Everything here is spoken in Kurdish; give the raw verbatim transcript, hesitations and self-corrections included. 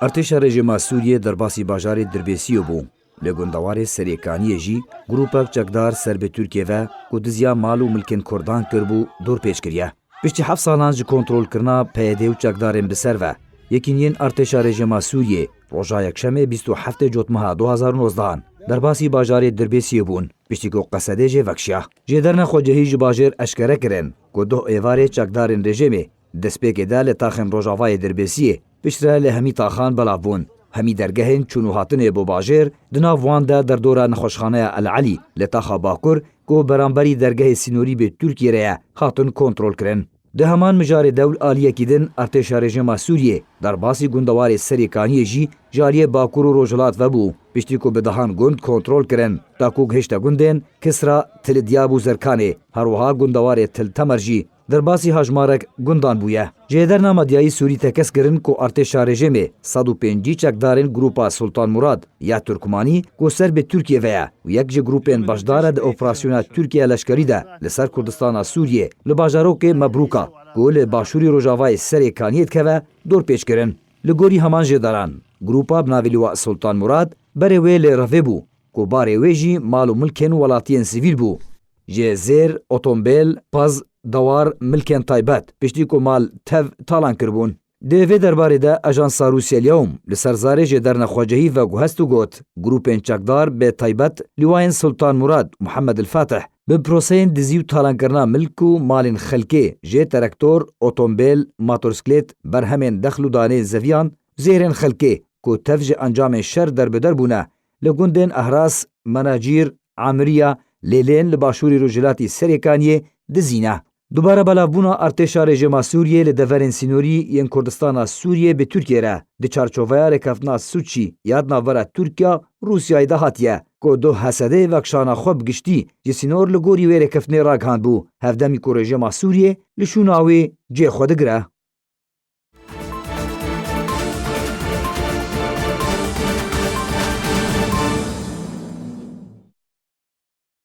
Artêşa rejîma Sûriyê derbasî bajarê Dirbêsiyê bû. Li gundewarê Serêkaniyê jî grûpek çekdar ser bi Tirkiyê ve ku diziya mal û milkên Kurdan kiribû, dorpêç kiriye. Piştî heft salan ji kontrolkirina P Y D û çekdarên bi ser ve, yekîniyên artêşa rejîma Sûriyê roja Yekşemê bîst û heftê Cotmeha du hazar û nozdehan derbasî bajarê Dirbêsiyê bûn, piştî ku Qesedê jê vekşiya. Jêderna xwecihî ji bajêr eşkere kirin ku duh êvarê çekdarên rejîmê destpêkê de li taxên rojavayê Dirbêsiyê piştre li hemî taxan belav bûn. Hemî dergehên çûn û hatinê bo bajêr di nav wan de derdora nexweşxaneya El Elî li taxa Bakur ku beramberî dergehê sînorî bi Tirkiyê re ye, hatin kontrolkirin. Di heman mijarê de û li aliyekî din artêşa rejîma Sûriyê derbasî gundewarê Serêkaniyê jî ji aliyê Bakur û Rojhilat ve bû, piştî ku bi dehan gund kontrol kirin, ta ku gihişte gundên Kisra, Til Diyab û Zerkanê, her wiha gundewarê Til Temer jî derbasî hejmarek gundan bûye. Jêderna medyayî Sûrî tekez kirin ku artêşa rejîmê sed û pêncî çekdarên grûpa Sultan Murad ya Turkmanî ku ser bi Tirkiyê ve ye û yek ji grûpên beşdar e di operasyona Tirkiye leşkerî de li ser Kurdistana Sûriyê li bajarokê Mebrûka ku li başûrî rojavayê Serêkaniyê dikeve, dorpêç kirin. Li gorî heman jêderan, grûpa bi navê Liwa Sultan Murad berê wê li revê bû ku barê wê jî mal û milkên welatiyên sivîl bû. Ji zêr, otombêl, pez, dewar, milkên taybet, piştî ku mal tev talan kiribûn. Di vê derbarê de Ajansa Rûsya El Yewm li ser zarê jêderna xwecihî veguhest û got, grûpên çekdar, bi taybet Liwayên Sultan Murad û Muhammed El Fatih, bi proseyên dizî û talankirina milk û malên xelkê jê terektor, otombêl, matorsklêt, berhemên dexl û danê zeviyan, zêrên xelkê ku tev ji encamên şer derbider bûne, li gundên Ehras, Menacîr, Amiriya, Lêlên li başûrî rojhilatî Serêkaniyê dizîne. Dubare belavbûna artêşa rejîma Sûriyê li deverên sînorî yên Kurdistana Sûriyê bi Tirkiyê re di çarçoveya rêkeftina Sûçî ya di navbera Tirkiya û Rûsyayê de hatiye, ku duh Hesedê vekşana xwe bi giştî ji sînor li gorî wê rêkeftinê ragihandbû, hevdemî ku rejîma Sûriyê li şûna wê cihê xwe digire.